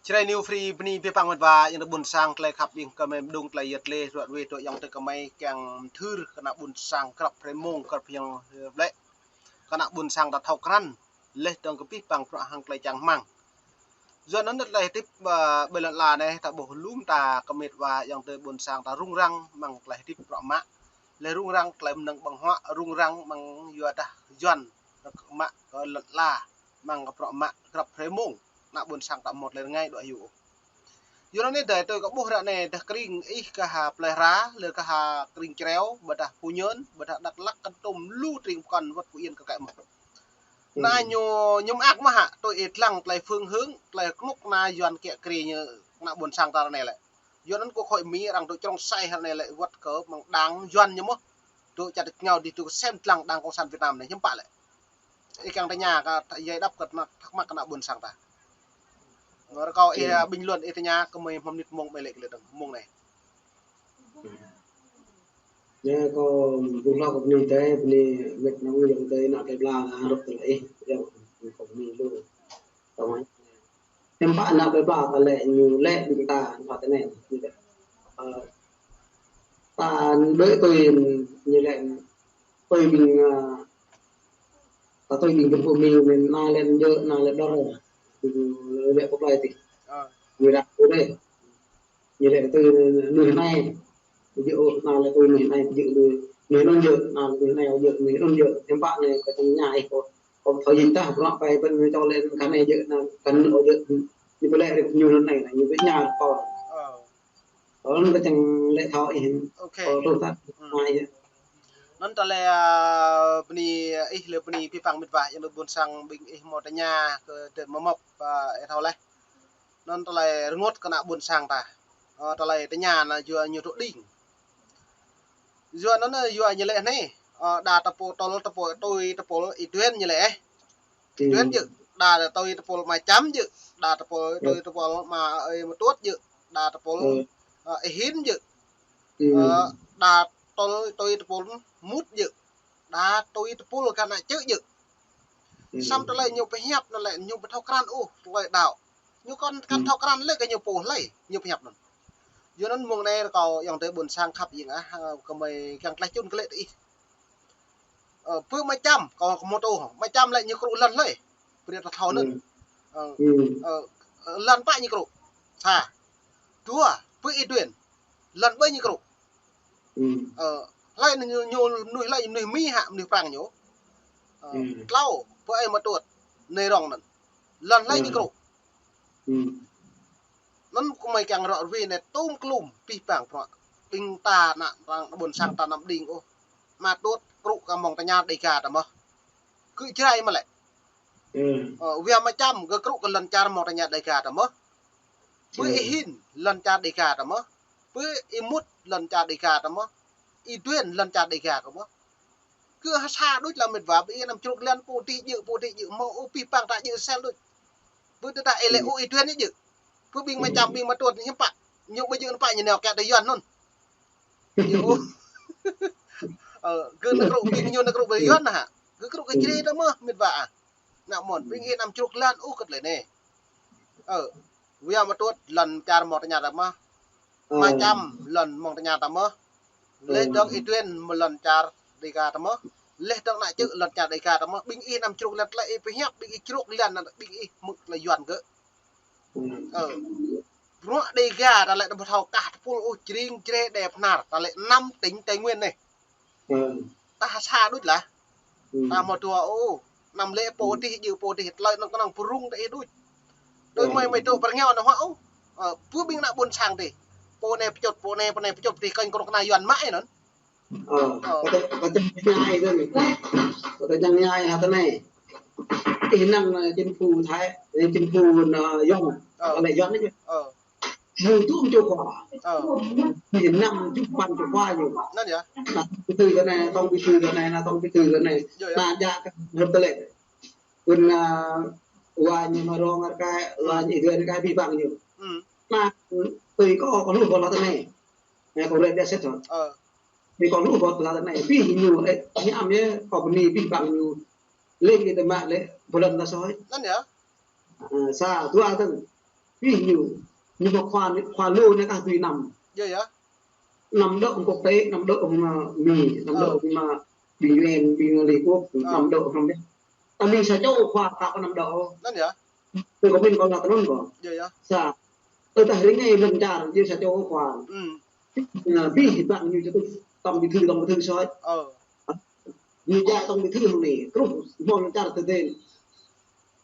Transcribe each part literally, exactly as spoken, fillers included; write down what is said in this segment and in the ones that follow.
Jrai New Free bơni abih bang met wa, ayŏng adơi ƀôn sang tơlơi khăp ƀing gơmơi mơđung tơlơi yet lĕ, ruă ruai tui ayŏng adơi gơmơi kiăng mơthưr kơ ană ƀôn sang grăp hrơi mông, grăp hiăng hlĕ. Kơ ană ƀôn sang ta thâo krăn, laih dơ̆ng kơ abih bang bruă hăng tơlơi čang rơmang. Yua anŭn tơlơi hơdip, ơ, ƀơi lŏn ala anai, ta ƀuh lŏm ta kơ met wa ayŏng adơi ƀôn sang ta rŭng răng, mơ̆ng tơlơi hơdip bruă mă. Laih rŭng răng tơlơi mơnơ̆ng ƀơ̆ng huă, rŭng răng mơ̆ng yua dah Yuan mă kơ lŏn ala, mơ̆ng kơ bruă mă grăp hrơi mông. Ană ƀôn sang ta hmâo tơlơi rơngai đuaĭ hyu. Yua anŭn anai dơi tui kơ ƀuh ră anai dah kring ih kơ ha plơi hra, lĕ kơ ha kring Čreo, ƀôdah Phu Nhơn, ƀôdah Dak Lak, Kon Tum, lu tring pơkŏn wơ̆t Phú Yên kơ kĕ mơ̆. Anai ñu, ñu mơak mơ̆ hă, tui ih lăng tơlơi phương hướng, tơlơi kơnuk kơna Yuan kiă kriê ñu ană ƀôn sang ta ră anai lĕ. Yua anŭn kơ khối Mi arăng tui črông sai ră anai lĕ wơ̆t kơ mơ̆ng đang Yuan ñu mơ̆. Tui čăt kơnao dih tui kơ sem lăng đang Cộng sản Việt Nam anai, hiư̆m pă lĕ. Ih kiăng tơña kơ, yai đăp kơ ană, thắc mắc kơ ană ƀôn sang ta. Rơkâo ih, ơ, bình luận ih tơña kơ mơi hmâo mơnit mông ƀai lĕ kơ lĕ dơ̆ng mông anai. Anai kâo ƀuh hloh kơ bơni tơi, bơni met nong yŏng tơi, ană plơi pla, ană rŏk tơlơi ih, yŏng kâo bơni lu. Tơmai. Hiư̆m pă ană plơi pla ta lĕ ñu lĕ ƀing ta, hiư̆m pă tơ anai. Ơ, ta đuaĭ tui ñu lĕ, tui ƀing, ơ, ta tui ƀing gơ̆ pơmĭn anai lĕ djơ̆, anai lĕ dơr. Ñu lĕ pơplai tih. Ơ. Ñu ră tui anai. Ñu lĕ tui mơnuih anai. Djơ̆ ôh, anai lĕ tui mơnuih anai, djơ̆ tui mơnuih anŭn djơ̆, anai lĕ tui anai djơ̆, mơnuih anŭn djơ̆. Hiư̆m pă anai kơ tơña ña ih kơ, kơ thâo jing tah bruă ƀai ƀing ñu čô lĕ kơ anai djơ̆, anai kơ anŭn djơ̆. Ñu pơlĕ rĭm ñu anŭn anai, ñu pơña kơ. Ơ. Ơ, anŭn kơ čang lĕ thâo ih. Ok. Kơ tŭ ta. Hmm. Anai yơh. Anŭn tơlơi, ơ, bơni ih lĕ bơni abih bang met wa, ayŏng adơi ƀôn sang ƀing ih hmâo tơña kơ tơlơi mơ̆ mơ̆p, ơ, ih thâo laih. Anŭn tơlơi rơngot kơ ană ƀôn sang ta. Ơ, tơlơi tơña anŭn yua ñu tŭ đing. Yua anŭn yua ñu lĕ anai. Ơ, đa tơpul tơl tơpul tui tơpul Y Duên ñu lĕ. Y Duên djơ̆. Đa tui tơpul Ma Čăm djơ̆. Đa tơpul tui tơpul Ma, ơi, Ma Tuôt djơ̆. Đa tơpul, ơ, Y Hin djơ̆. Ơ, đa tui tơpul Mut djơ̆. Đa tui tơpul kơ ană čư̆ djơ̆. Samơ̆ tơlơi ñu pơhiăp anŭn lĕ ñu ƀu thâo krăn ôh tơlơi đaŏ. Ñu kŏn kăn thâo krăn lĕ kơ ñu pô hlơi, ñu pơhiăp anŭn. Yua anŭn mông anai kâo ayŏng adơi ƀôn sang khăp jing ah, ơ, kơ mơi kiăng tlaih čun kơ lĕ tơ ih. Ơ, pơ Ma Čăm, kâo kơ mơ̆ tŭ, Ma Čăm lĕ ñu krŭ lŏn hlơi. Brơi ta thâo anŭn. Ơ, ơ, lŏn pă ñu krŭ. Sa. Dua, pơ Y Duên. Lŏn ƀơi ñu krŭ. Ơ, hlơi ñu, ñu, mơnuih hlơi, mơnuih Mi hă, mơnuih Prăng ñu. Ơ, tlâo, pơ ơi Ma Tuôt, anai rŏng anŭn. Lŏn hlơi ñu krŭ. Anŭn kơ mơi kiăng ră ruai anai tum klum abih bang bruă. Ƀing ta ană arăng ƀôn sang ta anăm đing ôh. Ma Tuôt krŭ kơ mơ̆ng tơña Dêga ta mơ̆. Kơ Jrai mơ̆ lĕ. Ơ, wia Ma Čăm gơ̆ krŭ kơ lŏn čar mơ̆ng tơña Dêga ta mơ̆. Pơ Y Hin lŏn čar Dêga ta mơ̆. Pơ Y Mut lŏn čar Dêga ta mơ̆. Y Duên lŏn čar Dêga ta mơ̆. Kơ ha sa đôč lăm met wa, ƀing ih anăm čruk lăn pô tih djơ̆, pô tih djơ̆, hmâo ôh abih bang ta djơ̆ sel đôč. Pơ tơdah ih lĕ ôh Y Duên djơ̆. Pơ ƀing Ma Čăm, ƀing Ma Tuôt hiư̆m pă. Ñu ƀu djơ̆ anŭn pă ñu nao kiă tơ Yuan anŭn. Djơ̆ ôh. Ơ, gơ̆ nao krŭ ƀing ñu nao krŭ ƀơi Yuan hă. Gơ̆ krŭ kơ Jrai ta mơ̆ met wa ah. Ană mơ̆n, ƀing ih anăm čruk lăn ôh kơ tơlơi anai. Ơ, wia Ma Tuôt lŏn čar mơ̆ng tơña ta mơ̆. Ma Čăm lŏn mơ̆ng tơña ta mơ̆. Laih dơ̆ng Y Duên mơ̆ lŏn čar Dêga ta mơ̆. Laih dơ̆ng ană čư̆ lŏn čar Dêga ta mơ̆. Ƀing ih anăm čruk lăn tơlơi ih pơhiăp, ƀing ih čruk lăn anŭn, ƀing ih hmư̆ tơlơi Yuan gơ̆. Ơ. Bruă Dêga ta lĕ ta ƀu thâo kah tơpul ôh, Jring, Jrai, Đe, Bơhnar, ta lĕ năm tỉnh Tây Nguyên anai. Ta ha sa đôč lah. Ta hmâo dua ôh. Anăm lĕ pô tih djơ̆ pô tih, tơlơi anŭn kơnơ̆ng pơrŭng tơ ih đôč. Tui mơi mơi dŏ pơrơngiao anŭn hă ôh. Ơ, pơ ƀing ană ƀôn sang tih. Pô anai pơčut, pô anai, pô anai pơčut tih kơnh kơnuk kơna Yuan mă anŭn. Ơ, kơ tơ, kơ tơ ñai tơ anai. Kơ tơ ñai hă tơ anai. Ih năng, ơ, chính phủ Thái, ơ, chính phủ, ơ, Yuan. Ơ. Kơ lĕ Yuan anai. Ơ. Ñu tŭ čô khua. Ơ. Ñu năm čô păn čô khua ñu. Anŭn yơh. Ană tổng bí thư kơ anai, ană tổng bí thư kơ anai, ană tổng bí thư kơ anai. Yơh, yơh. Ană jak kơ anŭn tơlơi. Pun, ơ, wa ñu mă rong rơkai, wa ñu Y Duên rơkai abih bang ñu. Anŭn tui kâo kơ hluh kơ lŏn tơ anai. Anai kâo rĕ biă sĕt hŏ. Ơ. Tui kâo hluh kơ lŏn tơ anai. Abih ñu, ơ, ñu am yơh, kâo bơni abih bang ñu. Lĕ kơ tơmă lĕ, bơlăn ta soi. Anŭn yơh. Ơ, sa, dua tơ̆ng. Ih, ñu, ñu mă khua, khua lu anai kah tui năm. Yơh, yơh. Năm đŏk hăng quốc tế, năm đŏk hăng, ơ, Mi, năm đŏk hăng, ơ, ƀing U N, ƀing Liên Quốc, năm đŏk hăng ƀing. Ta ƀing sa čô khua ta kơ năm đŏk. Anŭn yơh. Tui kơ ƀing kơ lăk anŭn kơ. Yơh, yơh. Sa. Tơdah rĭm anai lŏn čar, ƀing sa čô khua. Ơ, ƀing ƀing ñu čuh tổng bí thư, tổng bí thư soi. Ơ. Ñu djă tổng bí thư hăng anai, truh hmâo lŏn čar tơdơi.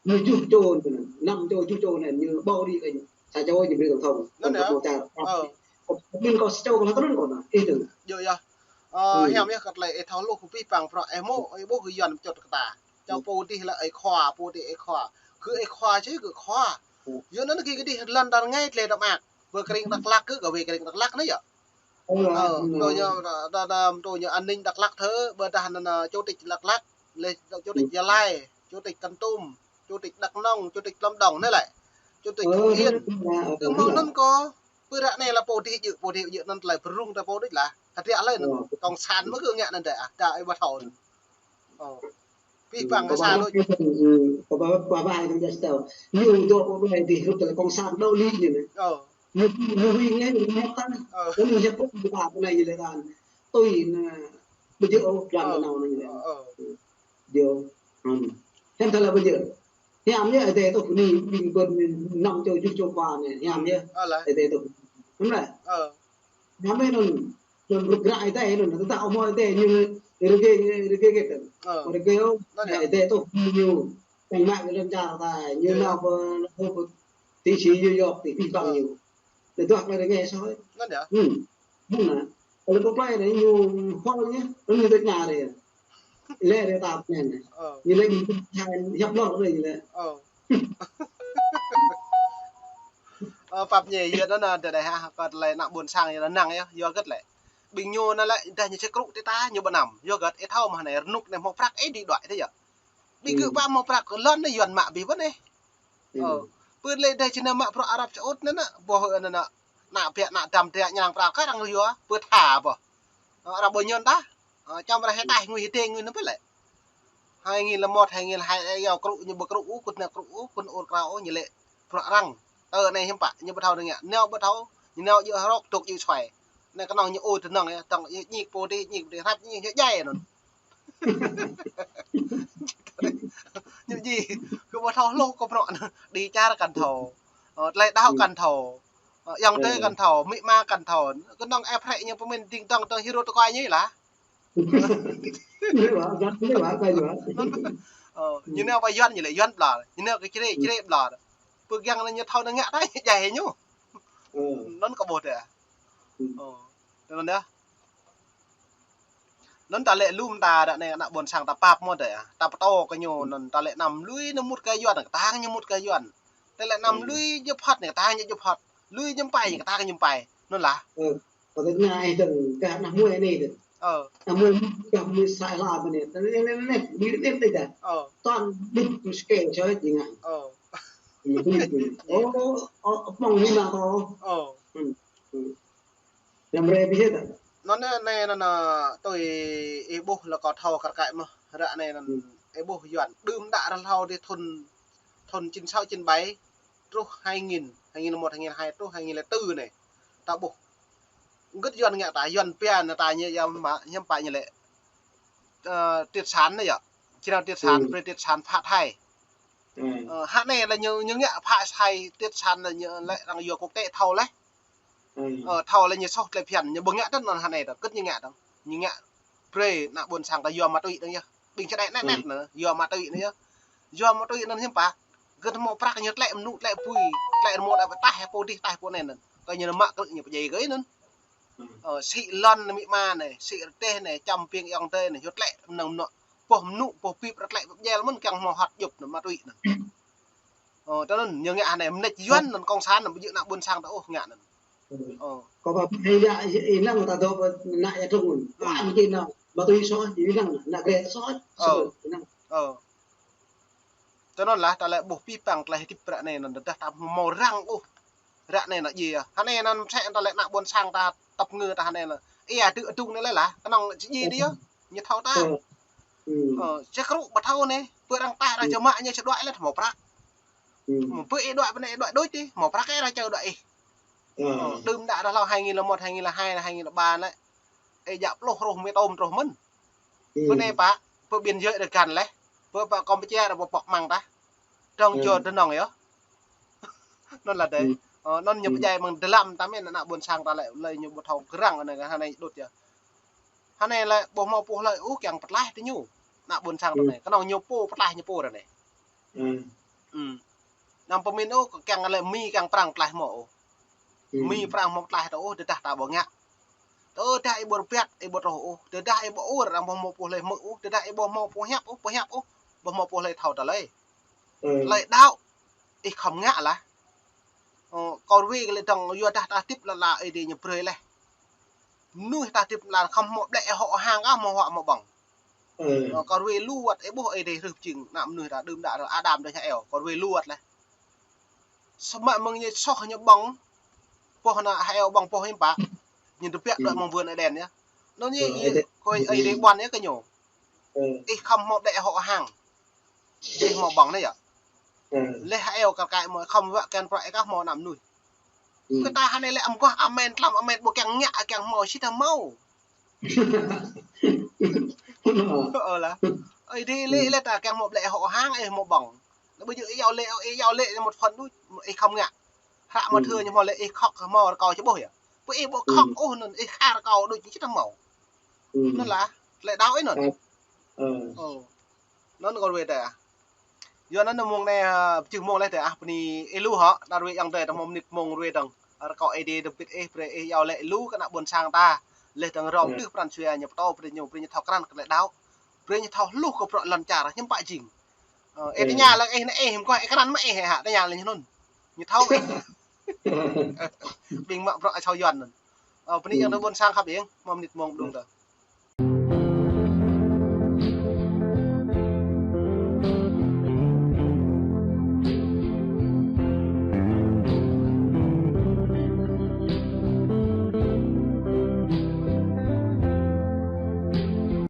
Ñu tơjuh čô anŭn, năm čô tơjuh čô anŭn, ñu ƀâo đĭ kơ ñu. Sa čô ñu brơi tổng thống. Anŭn yơh. Hmâo čar. Ơ. Kơ ƀing kơ sa čô kơ lăk anŭn kơ anai, ih tơ̆ng. Yơh, yơh. Ơ, hiam yơh kơ tơlơi ih thâo hluh kơ abih bang bruă ih mơ̆, ih ƀuh kơ Yuan pơčŭt kơ ta. Čang pô dih lĕ ih khua, pô dih ih khua. Kơ ih khua čih kơ khua. Yua anŭn kơ kơ dih lŏn ta rơngai tơlơi tơmă. Ƀơi kring Dak Lak kơ, kơ ƀơi kring Dak Lak anai yơh. Ơ, ơ, ơ. Tui ñu, đa, đa, đa, tui ñu an ninh Dak Lak thơ, ƀôdah anŭn, ơ, chủ tịch Dak Lak, lĕ chủ tịch Gia Lai, chủ tịch Kon Tum, chủ tịch Đắk Nông, chủ tịch Lâm Đồng anai lĕ. Chủ tịch Phú Yên. Ơ, ơ, ơ, ơ. Kơ hmâo anŭn kơ, pơ ră anai lĕ pô dih djơ̆, pô dih djơ̆ anŭn tơlơi pơrŭng ta pô dih lah. Hơdră lĕ anŭn, cộng sản mơ̆ kơ ngă anŭn dih, ơ, ta ih ƀu thâo anŭn. Ơ. Abih bang kơ sa lôč. Kơ ƀa, kơ ƀa, kơ ƀa, kơ ƀa, ñu dŏ kơ ƀa dih hrup tơlơi cộng sản dŏ li ñu anai. Ơ. Ñu, ñu hui ngă ñu hiăp ta. Ơ. Ñu hiăp kơ ƀa kơ anai ñu lĕ ta. Tui anŭn, ƀu djơ̆ ôh, plan kơ nao anai ñu lĕ. Ơ, ơ. Djơ̆. Hm. Hiam tơlơi ƀu djơ̆. Hiam yơh, ih tơ̆ng tui anai, ƀing ƀôn năm čô, tơjuh čô khua anai, hiam yơh. Ơ, lah. Ih tơ̆ng tui. Hm lah. Ơ. Hiam yơh anŭn. Anŭn rŭk ră ih tơ̆ng anŭn, tơdah ôh hmâo ih tơ̆ng ñu rơgơi, rơgơi gĕt. Ơ. Rơgơi ôh. Anŭn yơh. Ih tơ̆ng tui ñu. Tơ̆ng mă kơ lŏn čar ta, ñu nao pơ, pơ, pơ, tui si ñu yŏk, tui abih bang ñu. Lĕ duah kơ rơngai soi. Anŭn yơh. Hm. Anŭn lah. Kơ lŏn kơ plơi anai ñu hol ñu, anŭn ñu tơ̆ng ña rê. Lĕ rê ta pơnăn. Ơ. Ñu lĕ ƀing ta hiăp lor rê ñu lĕ. Ơ. Ơ, pap ñe yơh anŭn, anŭn, tơdơi hă, kơ tơlơi ană ƀôn sang yơh anŭn năng yơh, yua hơget lĕ. Ƀing ñu anŭn lĕ, dah ñu čơkrŭ tui ta, ñu ƀu năm. Yua hơget, ih thâo mơ̆ anai, rơnŭk anai hmâo prăk, ih đĭ đuaĭ tui yơh. Ƀing gơ̆ ƀă hmâo prăk kơ lŏn anai Yuan mă abih bang anai. Ơ, pơ lĕ dêh čơnă mă bruă Arab Saudi anŭn, anŭn, boh anŭn, anŭn, ană biă, ană dăm biă ñu lăng prăk kơ arăng yua, pơ tha boh. Ơ, arăng ƀu ñăn tah. Ơ, čăm arăng hơtai ngui hơdeng ngui anŭn pơ lĕ. Hai nghìn lẻ một, hai nghìn hai, ơ, yua krŭ ñu ƀu krŭ ôh, kŭt anai krŭ ôh, kŭt ur krao ôh, ñu lĕ bruă arăng. Tơ anai hiư̆m pă, ñu ƀu thâo anai ngă, nao ƀu thâo, ñu nao djơ̆ hrŏk, tŭk djơ̆ suai. Anai kơnơ̆ng ñu ôi tơnơ̆ng yơh, tơ̆ng ñu ñik pô dih, ñik pô dih, hrăp ñu ñu djai anŭn. Ñu djai, kơ ƀu thâo hluh kơ bruă anŭn. Đĭ čar kăn thâo. Ơ, tơlơi đaŏ kăn thâo. Ơ, ayŏng adơi kăn thâo, amĭ ama kăn thâo. Kơnơ̆ng ĕp hrĕ ñu pơmĭn ding dong tơ̆ng hơrô tơkuai ñu lah. Ơ, ñu nao pơ Yuan ñu lĕ Yuan ƀlŏr. Ñu nao kơ Jrai, Jrai ƀlŏr. Pơgiăng anai ñu thâo anai ngă ta djai ñu. Anŭn kơ ƀuh dêh. Ơ, anŭn yơh. Anŭn ta lĕ lŏm ta ră anai ană ƀôn sang ta pap mơ̆ dêh, ta pơtô kơ ñu anŭn ta lĕ năm lui anai mŭt kơ Yuan, kơtang ñu mŭt kơ Yuan. Ta lĕ năm lui djŏp hŏt anai, kơtang ñu djŏp hŏt. Lui ñăm pai, kơtang ñăm pai. Anŭn lah. Ơ, kơ tơña ih tơ̆ng kơ ană muai anai tơ̆ng. Ơ. Ană muai, kơ muai sai hla tơ̆ng anai. Tơ̆ng anai, anai, anai, anai, anai, anai, anai. Ơ. Toàn đĭ mơ̆ skê čơ jing anai. Ơ. Ơ, ơ, ơ, mơ̆ng anai mă kơ. Ơ. Hm, hm. Lăm rai pơhiăp ah? Anŭn anai, anai, anŭn, anŭn, tui ih ƀuh lĕ kâo thâo kar kaĭ mơ̆n. Ră anai anŭn, ih ƀuh Yuan đưm đă rơhlâo dih thŭn, thŭn chín sáu chín bảy, truh hai nghìn, hai nghìn một, hai nghìn hai, truh hai nghìn lẻ tư anai. Ta ƀuh. Hơget Yuan ngă ta, Yuan pia anŭn ta ñu yơh mă, hiư̆m pă ñu lĕ. Ơ, triệt sản anai yơh. Či nao triệt sản, brơi triệt sản phạt hai. Ơ, hă anai lĕ ñu, ñu ngă phạt hai, triệt sản lĕ ñu lĕ arăng yua quốc tế thâo leh. Ơ, thâo lĕ ñu soh tơlơi phiăn, ñu ƀu ngă tơ̆ng anŭn hă anai tơ̆ng, hơget ñu ngă tơ̆ng. Ñu ngă brơi ană ƀôn sang ta yua ma túy tơ̆ng yơh. Ƀing čơđai anet anet anŭn, yua ma túy anŭn yơh. Yua ma túy anŭn hiư̆m pă. Hơget hmâo prăk ñu tlĕ mơnŭ, tlĕ apui, tlĕ rơmô đa pơtaih pô dih, taih pô anai anŭn. Kơ ñu mă krư̆ ñu pơdjai kơ anŭn. Ơ, sĭ lŏn anai amĭ ama anai, sĭ rơdêh anai, čăm ƀing ayŏng adơi anai, yua tlĕ mơnơ̆ng mơnŏ. Boh mơnŭ, boh bip ră tlĕ pơdjai mơ̆n kiăng hmâo hŏt djŏp anŭn ma túy anŭn. Ơ, tơl anŭn ñu ngă anai mơneč Yuan anŭn cộng sản anŭn ƀu djơ̆ ană ƀôn sang ta ôh ngă anŭn. Ơ. Kơ ƀa ih yă, ih năng ta dŏ ƀơi ană yă trŭng anŭn. Ơ. Ƀă mơ̆ng anŭn, ma túy soh, ih năng, ană Grek soh, ơ, soh, ih năng. Ơ. Tơl anŭn lah, ta lĕ ƀuh abih bang tơlơi hơdip ră anai anŭn, tơdah ta hmâo răng ôh. Ră anai anŭn djai yơh. Hă anai anŭn mơsĕ ta lĕ ană ƀôn sang ta tŏp ngơ ta hă anai anŭn. Ih adơ̆ adung anai lĕ lah, kơnơ̆ng či djai dih yơh. Ñu thâo ta. Ơ. Ơ, čơkrŭ ƀu thâo anai, pơ arăng taih arăng čơmă ñu čơđuaĭ lĕ hmâo prăk. Ư. Mơ̆ pơ ih đuaĭ pơ anai đuaĭ đôč ih, hmâo prăk ih ră čơ đuaĭ ih. Ơ. Ơ, đưm đă ră hlâo hai nghìn lẻ một, hai nghìn lẻ hai, hai nghìn lẻ ba lĕ. Ih djă pluh rơh mơtô mơdrôh mơ̆n. Ư. Pơ anai pă, pơ biên giới đa găn laih. Pơ pă Kampuchia đa pơ pŏk măng tah. Dŏng jơ dơnŏng yơh. Anŭn lah dêh. Ơ, anŭn ñu pơdjai mơ̆ng dơlăm tơmĕn ană ƀôn sang ta lĕ, lĕ ñu ƀu thâo krăng anai, hơnai đôč yơh. Hơnai lĕ ƀu hmâo pô hlơi ôh kiăng pơtlaih tơ ñu. Ană ƀôn sang ta anai. Kơnơ̆ng ñu pô pơtlaih ñu pô ră anai. Ư. Anăm pơmĭn ôh, kiăng lĕ Mi kiăng Prăng pơtlaih hmâo ôh. Mi Prăng hmâo pơtlaih ta ôh, tơdah ta ƀu ngă. Tơdah ih ƀu rơbat, ih ƀu truh ôh. Tơdah ih ƀu ur, arăng ƀu hmâo pô hlơi hmư̆ ôh. Tơdah ih ƀu hmâo pô hiăp ôh, pô hiăp ôh. Ƀu hmâo pô hlơi thâo ta lơi. Ư. Tơlơi đaŏ, ih khŏm ngă lah. Ơ, kâo ruai kơ lĕ dŏng, yua dah ta hơdip lŏn ala Ơi Adai ñu brơi laih. Mơnuih ta hơdip lŏn ala khŏm hmâo ƀlĕ hŏ hang kah hmâo huă hmâo ƀơ̆ng. Ơ, kâo ruai lu wơ̆t, ih ƀuh Ơi Adai hrih pơjing ană mơnuih ta đưm đă ră Adam đôč hăng Êwa, kâo ruai lu wơ̆t laih. Samơ̆ mơ̆ng ñu soh ñu ƀơ̆ng, pô ană hăng Êwa ƀơ̆ng pô hiư̆m pă, ñu tơbiă đuaĭ mơ̆ng vườn Êđen yơh. Anŭn ñu, kơ Ơi Adai ƀuăn yơh kơ ñu. Ih khŏm hmâo ƀlĕ hŏ hang. Ih hmâo ƀơ̆ng anai yơh. Laih hăng Êwa kar kaĭ hmâo khŏm wă kiăng prăk ih kah hmâo ană mơnuih. Kơ ta hơnai lĕ amguah amen tlam amen ƀu kiăng ngă kiăng hmâo sĭt hmâo. Ơ lah. Ơi Adai lĕ lĕ ta kiăng hmâo ƀlĕ hŏ hang ih hmâo ƀơ̆ng. Lĕ ƀu djơ̆ ih iâu laĭ, ih iâu laĭ một phần đôč, ih khŏm ngă. Hră mơthơ ñu hmâo laĭ ih khŏk hmâo rơkâo či ƀuh yơh. Pơ ih ƀu khŏk ôh anŭn, ih khă rơkâo đôč či tơhmâo. Anŭn lah, tơlơi đaŏ ih anŭn. Ơ. Anŭn kâo ruai tơ ah. Yua anŭn mơ̆ng anai, ơ, pơčeh mơ̆ng laih tơ ah, bơni ih lu hŏ, đa ruai ayŏng adơi, tơ hmâo mơnit mơ̆ng ruai dơ̆ng. Rơkâo Ơi Adai tơbit ih, brơi ih iâu laĭ lu kơ ană ƀôn sang ta. Laih dơ̆ng rŏng đưh pran jua ñu pơtô, brơi ñu, brơi ñu thâo krăn kơ tơlơi đaŏ. Brơi ñu thâo hluh kơ bruă lŏn čar, hiư̆m pă jing. Ơ, ih tơña lăng ih anai ih, hmâo kơ ih krăn mơ̆ ih hă, tơña lăng ñu anŭn. Ñu thâo ih. Ƀing mă bruă asâo Yuan anŭn. Ơ, bơni ayŏng adơi ƀôn sang khăp ih, hmâo mơnit mơ̆ng đung tơ.